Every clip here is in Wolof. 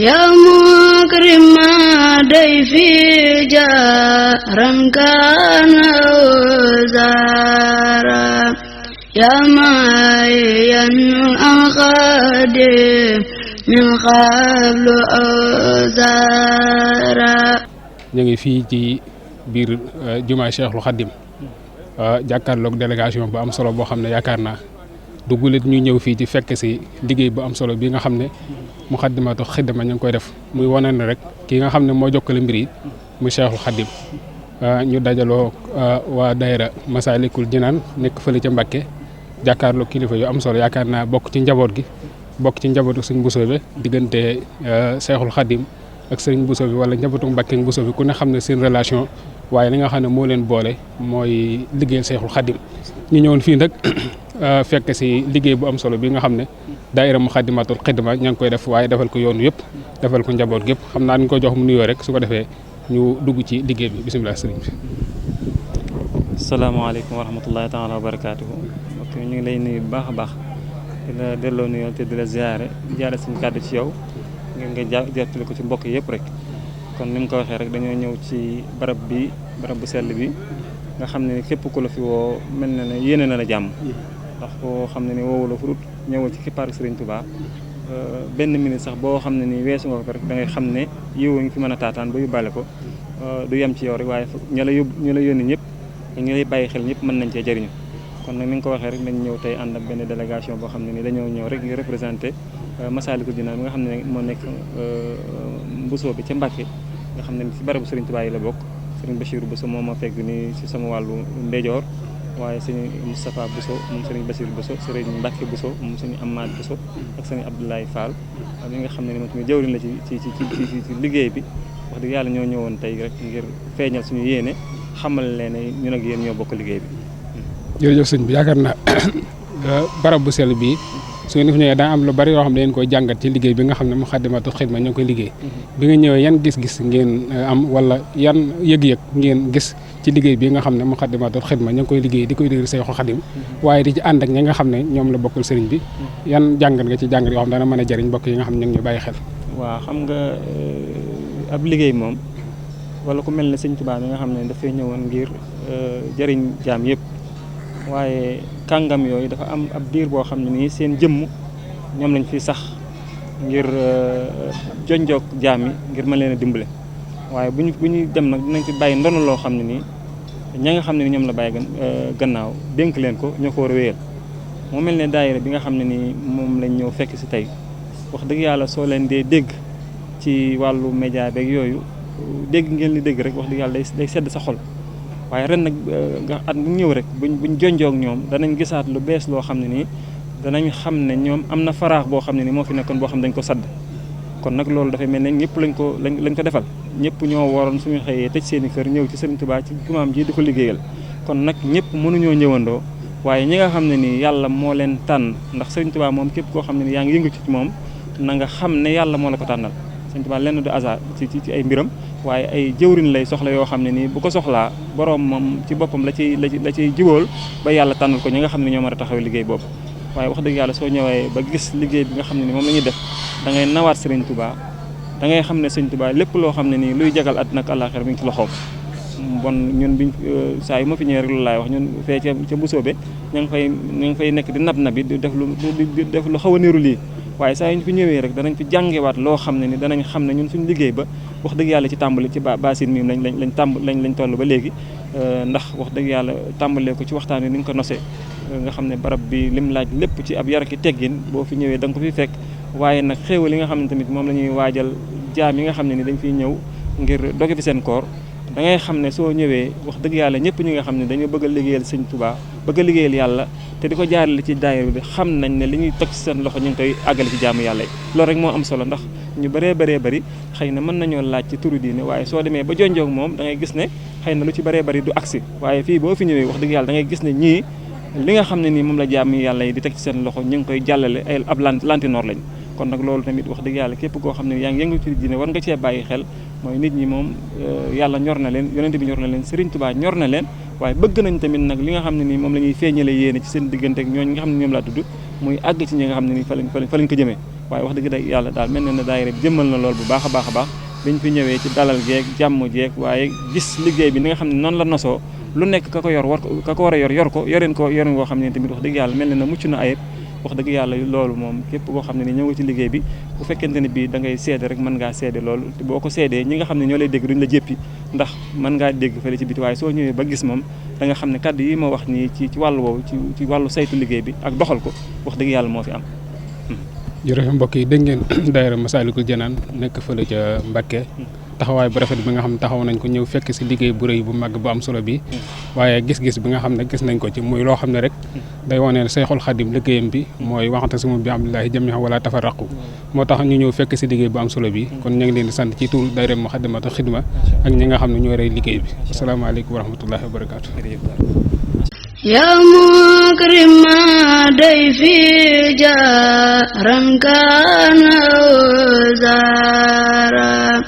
يا مكرم ضيفي جارا كان وزارا يا معين أخادم من قبل أوزارا. ñu ngi fii ci biir jumaay Cheikhul Khadim jàkkaarloog délégation bu am solo boo xam ne yaakaar naa duggulit ñu ñëw fii ci fekk si liggéey bu am solo bi nga xam ne Moukhaddamatoul Khidma ñu ngi koy def muy wane ne rek ki nga xam ne moo jokkale mbir yi muy Cheikhul Khadim ñu dajaloo waa daayira Masaalikul Jinaan nekk fële ca Mbàkke jàkkaarloog kilifa yu am solo yaakaar naa bokk ci njaboot gi bokk ci njabootu Sëriñ Bousso bi diggante Cheikhul Khadim ak Sëriñ Bousso bi wala njabootu Mbàkke Bousso bi ku ne xam ne seen relation waaye li nga xam ne moo leen boole mooy liggéeyal Cheikhul Khadim ñu ñëwoon fii nag fekk si liggéey bu am solo bi nga xam ne daayira Moukhaddamatoul Khidma ña ngi koy def waaye defal ko yoonu yëpp defal ko njaboot gépp xam naa ñu ko jox mu nuyoo rek su ko defee ñu dugg ci liggéey bi bisimilah sëriñ bi. asalaamaaleykum wa rahmatullahi taala wa barakaatuhu. ok ñu ngi lay nuyu bu baax a baax di la delloo nuyoo te di la ziare suñu kàddu ci yow ngeen nga jottali ko ci mbokk yëpp rek. kon ni mu ko waxee rek dañoo ñëw ci barab bu sell bi nga xam ne képp ku la fi woo mel na ne yéene na la jàmm ndax koo xam ne ni woowu la furut ñëwal ci kippaaru Serigne Touba benn minute sax boo xam ne ni weesu nga ko rek da ngay xam ne yiw ngi fi mën a taataan ba yóbbaale ko du yem ci yow rek waaye ña la yónni ñëpp ñu lay bàyyi xel ñëpp mën nañ cee jëriñu kon nag ni nga ko waxee rek dañ ñëw tey ànd ak benn délégation boo xam ne ni dañoo ñëw rek ngir représenté Masaalikul Jinaan bi nga xam ne moo nekk Mbusoo bi ca Mbàkke nga xam ne ci barabu Serigne Touba yi la bokk Serigne Bachirou Bousso moom moo fekk ni ci sama wàllu ndeyjoor waaye Serigne Moustapha Bousso moom Serigne Bachirou Bousso Serigne Mbacke Bousso moom Serigne Amad Bousso ak Serigne Abdoulaye Fall mi nga xam ne ni moom tamit jëwriñ la ci liggéey bi wax dëgg yàlla ñoo ñëwoon tey rek ngir feeñal suñu yéene xamal leen ne ñun ak yéen ñoo bokk liggéey bi. jërëjëf sëñ bi yaakaar naa barab bu sell bii su ngeen fi ñëwee daa am lu bari yoo xam ne dañ koy jàngat ci liggéey bi nga xam ne Moukhaddamatoul Khidma ñoo ngi koy liggéey bi nga ñëwee yan gis-gis ngeen am wala yan yëg-yëg ngeen gis ci liggéey bi nga xam ne Moukhaddamatoul Khidma ñoo ngi koy liggéey di koy déglu Cheikhul Khadim waaye di ci ànd ak ñi nga xam ne ñoom la bokkal sëriñ bi yan jàngat nga ci jàngat yoo xam ne dana mën a jëriñ mbokk yi nga xam ne ñu ngi ñu bàyyi xel. waaw xam nga ab liggéey moom wala ku mel ne Sëñ Tuubaa mi nga xam ne dafay ñëwoon ngir jëriñ jaam yëpp waaye kàngam yooyu dafa am ab diir boo xam ne nii seen jëmm ñoom lañ fi sax ngir jonjoog jaam yi ngir mën leen a dimbale waaye bu ñuy dem nag dinañ fi bàyyi ndono loo xam ne nii ña nga xam ne ni ñoom la bàyyi gannaaw dénk leen ko ñoo ko war a wéyal moo mel ne daayira bi nga xam ne nii moom lañ ñëw fekk si tey wax dëgg yàlla soo leen dee dégg ci wàllu média beeg yooyu dégg ngeen li dégg rek wax dëgg yàlla day sedd sa xol waaye ren nag nga at bu ñëw rek buñ jonjoog ñoom danañ gisaat lu bees loo xam ne nii danañ xam ne ñoom am na faraax boo xam ne ni moo fi nekkoon boo xam ne dañ ko sadd kon nag loolu dafay mel ne ñëpp lañ ko defal ñëpp ñoo waroon suñu xëyee tëj seen i kër ñëw ci Serigne Touba ci jumaam ji di ko liggéeyal kon nag ñëpp mënuñoo ñëwandoo waaye ñi nga xam ne nii yàlla moo leen tànn ndax Serigne Touba moom képp koo xam ne ni yaa ngi yëngu ci moom na nga xam ne yàlla moo la ko tànnal Serigne Touba lenn du hasard ci ay mbiram waaye ay jëwriñ lay soxla yoo xam ne nii bu ko soxlaa boroom moom ci boppam la ciy jibool ba yàlla tànnal ko ñi nga xam ne ñoo mën a taxaw liggéey boobu waaye wax dëgg yàlla soo ñëwee ba gis liggéey bi nga xam ne ni moom la ñuy def da ngay nawaat Serigne Touba da ngay xam ne Serigne Touba lépp loo xam ne nii luy jagal àddina ak àllaaxira mi ngi ci loxoom bon ñun biñ saa yu ma fi ñëwee rek loolu laay wax ñun fee ca Mbusoobe ña ngi fay nekk di nab bi di def lu xaw a niru lii waaye saa yu ñu fi ñëwee rek danañ fi jàngewaat loo xam ne ni danañ xam ne ñun suñu liggéey ba wax dëgg yàlla ci tàmbali ci baasin mi lañ toll ba léegi ndax wax dëgg yàlla tàmbalee ko ci waxtaan wi ni nga ko nosee nga xam ne barab bi lim laaj lépp ci ab yar ki teggin boo fi ñëwee da nga ko fi fekk waaye nag xéewal yi nga xam ne tamit moom la ñuy waajal jaam yi nga xam ne ni dañ fiy ñëw ngir doge fi seen koor da ngay xam ne soo ñëwee wax dëgg yàlla ñëpp ñi nga xam ne dañoo bëgg a liggéeyal Sëñ Touba bëgg a liggéeyal yàlla te di ko jaarale ci daayira bi xam nañ ne li ñuy teg ci seen loxo ñu ngi koy àggale ci jaamu yàlla yi loolu rek moo am solo ndax ñu bëree bëri xëy na mën nañoo laaj ci turu diine waaye soo demee ba jonjoog moom da ngay gis ne xëy na lu ci bëree bëri du agsi waaye fii boo fi ñëwee wax dëgg yàlla da ngay gis ne ñii li nga xam ne nii moom la jaamu yàlla yi di teg ci seen loxo ñu ngi koy jàllale ay ab lantinoor lañ kon nag loolu tamit wax dëgg yàlla képp koo xam ne yaa ngi yëngu ci diine war nga cee bàyyi xel mooy nit ñi moom yàlla ñor na leen yonent bi ñor na leen Serigne Touba ñor na leen waaye bëgg nañ tamit nag li nga xam ne nii moom la ñuy feeñale yéene ci seen diggante ak ñooñu nga xam ne ñoom laa tudd muy àgg ci ñi nga xam ne nii fa lañ ko jëmee waaye wax dëgg yàlla daal mel na ne daayira bi jëmmal na lool bu baax a baax a baax biñ fi ñëwee ci dalal geeg jàmm jeeg waaye gis liggéey bi ni nga xam ne noonu la nosoo lu nekk ka ko yor ka ko war a yor ko yorin woo xam ne tamit wax dëgg yàlla mel na mucc na ayib wax dëgg yàlla loolu moom képp koo xam ne ni ñëw nga ci liggéey bi bu fekkente ne bii da ngay seede rek mën ngaa seede loolu te boo ko seedee ñi nga xam ne ñoo lay dégg duñ la jéppi ndax mën ngaa dégg fële ci biti waaye soo ñëwee ba gis moom da nga xam ne kàddu yi ma wax nii ci wàllu woowu ci wàllu saytu liggéey bi ak doxal ko wax dëgg yàlla moo fi am. jërëjëf mbokk yi dégg ngeen daayira Masaalikul Jinaan nekk fële ca Mbacké taxawaay bu rafet bi nga xam ne taxaw nañ ko ñëw fekk si liggéey bu rëy bu màgg bu am solo bi waaye gis-gis bi nga xam ne gis nañ ko ci muy loo xam ne rek day wane ne Seexul Xadim liggéeyam bi mooy wa'tasimu bi hablillahi jamii'an wala tafarraqu moo tax ñu ñëw fekk si liggéey bu am solo bi kon ñu ngi leen di sant ci tur daayira Moukhaddamatoul Khidma ak ñi nga xam ne ñoo rey liggéey bi asalaamaaleykum wa rahmatullahi wa barakaatu. يا مكرم ضيفي جارا كان وزارا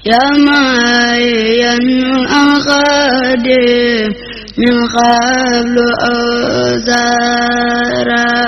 يا معين أخد من قبل أوزارا